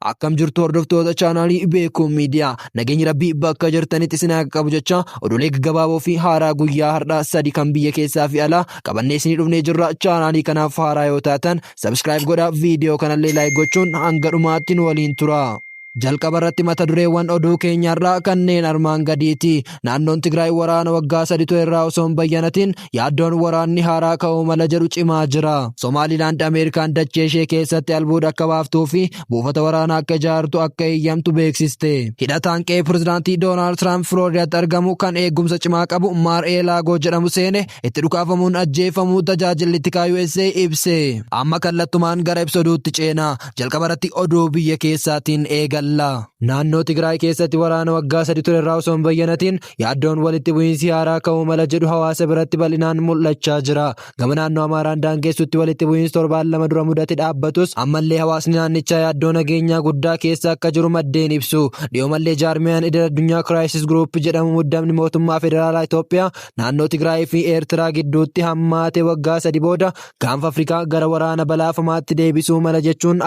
Akkam jirtu hordoftoota chaanaalii Beekuun Miidiyaa? Nageenyi Rabbii bakka jirtanitti isin haa qabu jecha, oduulee gaggabaaboo fi haaraa guyyaa har'aa sadi kan biyya keessaa fi alaa qabannee isinii dhufnee jirra. Chaanaalii kanaaf haaraa yoo taatan subscribe godhaa, viidiyoo kanallee like gochuun hanga dhumaatti nu waliin tura. Jalqaba irratti mata dureewwan oduu keenyarraa kanneen armaan gadiiti. Naannoon Tigraay waraana waggaa 3 ture irraa osoo hin bayyanatin yaaddoon waraanni haaraa ka'uu mala jedhu cimaa jira. Somaalilaand Ameerikaan dachee ishee keessatti albuuda akka baaftuu fi buufata waraanaa akka ijaartu akka eeyyamtu beeksiste. Hidhataan qe'ee pirezidaantii Doonaald Tiraamp Filooridaatti argamu kan eegumsa cimaa qabu Maar ee Laagoo jedhamu seene itti dhukaafamuun ajjeefamuu tajaajilli tikaa USA ibse. Amma kallattumaan gara ibsa oduutti ceena. Jalqaba irratti oduu biyya keessaatiin eegalla. Naannoo Tigraay keessatti waraana waggaa 3 ture irraa osoo hin bayyanatin yaaddoon walitti bu'iinsi haaraa ka'uu mala jedhu hawaasa biratti bal'inaan mul'achaa jira. Gama naannoo Amaaraan daangessutti walitti bu'iinsi torbaan 2 dura mudate dhaabbatus, ammallee hawaasni naannichaa yaaddoo nageenyaa guddaa keessa akka jiru maddeen ibsu. Dhiyoomallee jaarmiyaan idil addunyaa Crisis Group jedhamu muddamni mootummaa federaalaa Itoophiyaa naannoo Tigraay fi Eertiraa gidduutti hammaate waggaa 3 booda gaanfa Afrikaa gara waraana balaafamaatti deebisuu mala jechuun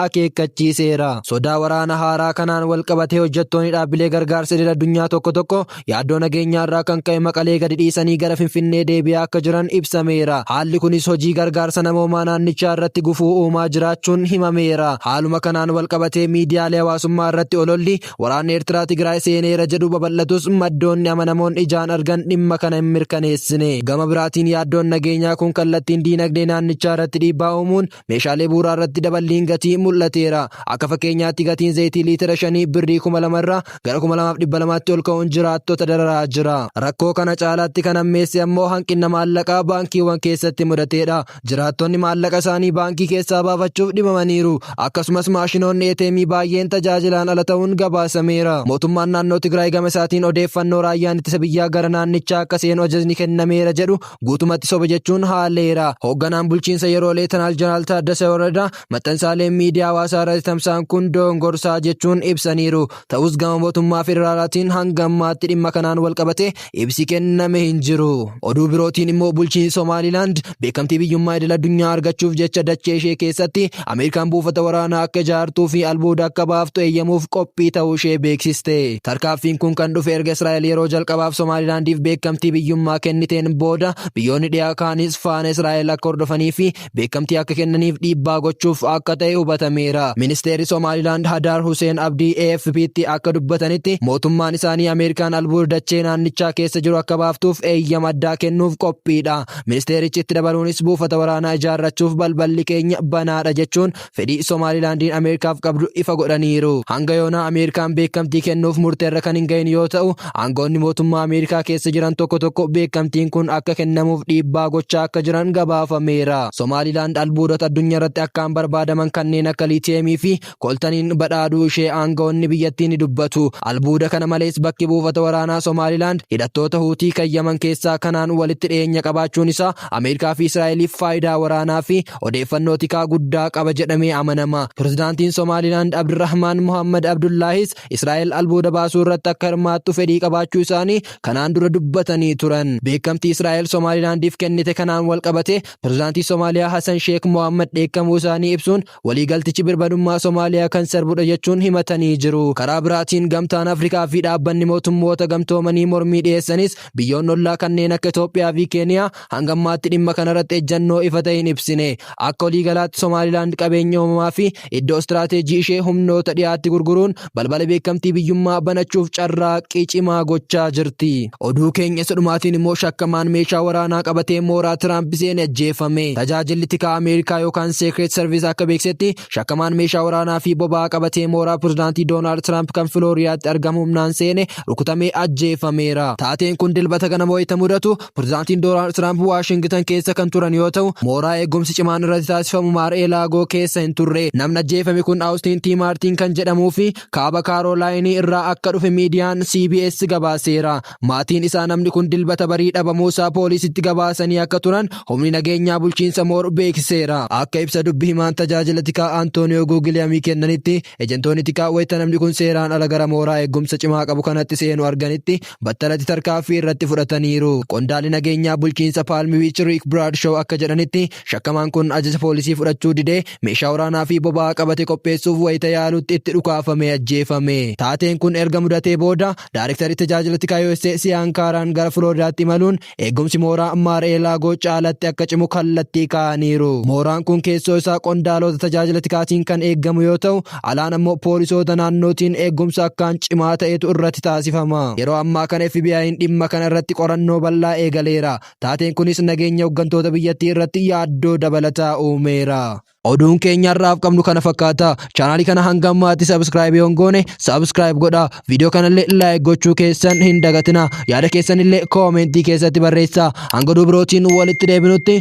akeekkachiiseera. Sodaa waraana haaraa kanaan walqabatee hojjettoonni dhaabbilee gargaarsa idil addunyaa tokko tokko yaaddoo nageenyaarraa kan ka'e Maqalee gadi dhiisanii gara Finfinnee deebi'aa akka jiran ibsameera. Haalli kunis hojii gargaarsa namoomaa naannichaa irratti gufuu uumaa jiraachuun himameera. Haaluma kanaan walqabatee miidiyaalee hawaasummaa irratti ololli waraanni Eertiraa Tigraay seeneera jedhu babal'atus, maddoonni amanamoon ijaan argan dhimma kana hin mirkaneessine. Gama biraatiin yaaddoon nageenyaa kun kallattiin diinagdee naannichaa irratti dhiibbaa uumuun meeshaalee bu'uuraa irratti daballiin gatii mul'ateera. Akka fakkeenyaatti gatiin zayitii liitira shanii birrii 2000 irraa gara 2200tti ol ka'uun jiraattota dararaa jira. Rakkoo kana caalaatti kan hammeesse ammoo hanqinna maallaqaa baankiiwwan keessatti mudateedha. Jiraattonni maallaqa isaanii baankii keessaa baafachuuf dhibamaniiru. Akkasumas maashinoonni ATM baay'een tajaajilaan ala ta'uun gabaasameera. Mootummaan naannoo Tigraay gama isaatiin odeeffannoo raayyaan ittisa biyyaa gara naannichaa akka seenu ajajni kennameera jedhu guutumatti soba jechuun haaleera. Hoogganaan bulchiinsa yeroo Leetanaal Jeneraal Taaddasee Warradaa maxxansaaleen miidiyaa hawaasaa irratti tamsa'an kun dogongorsaa jechuun ibsaniiru. Ta'us gama mootummaa federaalaatiin hanga ammaatti dhimma kanaan walqabatee ibsi kenname hin jiru. Oduu birootiin immoo bulchiinsi Somaalilaand beekamtii biyyummaa idil addunyaa argachuuf jecha dachee ishee keessatti Ameerikaan buufata waraanaa akka ijaartuu fi albuuda akka baaftu eeyyamuuf qophii ta'uu ishee beeksiste. Tarkaanfiin kun kan dhufe erga Israa'el yeroo jalqabaaf Somaalilaandiif beekamtii biyyummaa kenniteen booda, biyyoonni dhiyaa kaanis faana Israa'el akka hordofanii fi beekamtii akka kennaniif dhiibbaa gochuuf akka ta'e hubatameera. Ministeerri Somaalilaand Hadaar Huseen Abdii AFP'tti akka dubbatanitti, mootummaan isaanii Ameerikaan albuuda dachee naannichaa keessa jiru akka baaftuuf eeyyama addaa kennuuf qophiidha. Ministeerichi itti dabaluunis buufata waraanaa ijaarrachuuf balballi keenya banaadha jechuun fedhii Somaalilaandiin Ameerikaaf qabdu ifa godhaniiru. Hanga yoonaa Ameerikaan beekamtii kennuuf murteerra kan hin gahin yoo ta'u, aangawoonni mootummaa Ameerikaa keessa jiran tokko tokko beekamtiin kun akka kennamuuf dhiibbaa gochaa akka jiran gabaafameera. Somaalilaand albuudota addunyaarratti akkaan barbaadaman kanneen akka liitiyeemii fi koltaniin badhaadhuu ishee aangawoonni biyyattii ni dubbatu. Albuuda kana malees bakki buufata waraanaa Somaalilaand hidhattoota Huutii kan Yaman keessaa kanaan walitti dhiyeenya qabaachuun isaa Ameerikaa fi Israa'eliif faayidaa waraanaa fi odeeffannoo tikaa guddaa qaba jedhamee amanama. Pirezidaantiin Somaalilaand Abdirahmaan Mohammad Abdullaahis Israa'el albuuda baasuu irratti akka hirmaattu fedhii qabaachuu isaanii kanaan dura dubbatanii turan. Beekamtii Israa'el Somaalilaandiif kennite kanaan walqabatee pirezidaantii Somaaliyaa Hasan Sheek Mohammad dheekkamuu isaanii ibsuun waliigaltichi birmadummaa Somaaliyaa kan sarbudha jechuun himatanii jiru. Karaa biraatiin Gamtaan Afrikaa fi dhaabbanni mootummoota gamtoomanii mormii dhiyeessanis, biyyoonni ollaa kanneen akka Itoophiyaa fi Keeniyaa hanga ammaatti dhimma kanarratti ejjannoo ifa ta'e hin ibsine. Akka waliigalaatti Somaalilaand qabeenya uumamaa fi iddoo istiraateejii ishee humnoota dhiyaatti gurguruun balbala beekamtii biyyummaa banachuuf carraaqqii cimaa gochaa jirti. Oduu keenya isa dhumaatiin immoo shakkamaan meeshaa waraanaa qabatee mooraa Tiraamp seene ajjeefame. Tajaajilli tikaa Ameerikaa yookaan Secret Service akka beeksisetti, shakkamaan meeshaa waraanaa fi boba'aa qabatee mooraa pirezidaantii Doonaald Tiraamp kan Filooriyaatti argamu humnaan seene rukutamee ajjeefameera. Taateen kun Dilbata ganama wayita mudatu pirezidaantiin Doonaald Tiraamp Waashingitan keessa kan turan yoo ta'u, mooraa eegumsi cimaan irratti taasifamu Maar-ee-Laagoo keessa hin turre. Namni ajjeefame kun Awustiin T. Maartiin kan jedhamuu fi Kaaba Kaaroolaayinii irraa akka dhufe miidiyaan CBS gabaaseera. Maatiin isaa namni kun Dilbata barii dhabamuu isaa poolisitti gabaasanii akka turan humni nageenyaa bulchiinsa Moor beeksiseera. Akka ibsa dubbi himaan tajaajila tikaa Antooniyoo Guugiliyamii kennanitti, ejentoonni tikaa wayita namni kun seeraan ala gara mooraa eegumsa cimaa qabu kanatti seenu arganitti battalatti tarkaanfii irratti fudhataniiru. Qondaalli nageenyaa bulchiinsa Palm Beach Rick Bradshaw akka jedhanitti, shakkamaan kun ajaja poolisii fudhachuu didee meeshaa waraanaa fi boba'aa qabate qopheessuuf wayita yaalutti itti dhukaafamee ajjeefame. Taateen kun erga mudatee booda Daarektarri tajaajila tikaa USA Siyaan Kaaraan gara Filooridaatti imaluun eegumsi mooraa Mar-a-Lago caalatti akka cimu kallattii kaa'aniiru. Mooraan kun keessoo isaa qondaalota tajaajila tikaatiin kan eegamu yoo ta'u, alaan ammoo poolisoota naannootiin eegumsa akkaan cimaa ta'etu irratti taasifama. Yeroo ammaa kana FBI'n dhimma kana irratti qorannoo bal'aa eegaleera. Taateen kunis nageenya hooggantoota biyyattii irratti yaaddoo dabalataa uumeera. Oduun keenya har'aaf qabnu kana fakkaata. Chaanaalii kana hanga ammaatti subscribe yoo hin goone subscribe godhaa. Viidiyoo kanallee like gochuu keessan hin dagatina. Yaada keessanillee koomentii keessatti barreessaa. Hanga oduu birootiin walitti deebinutti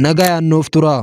nagayaan nuuf tura.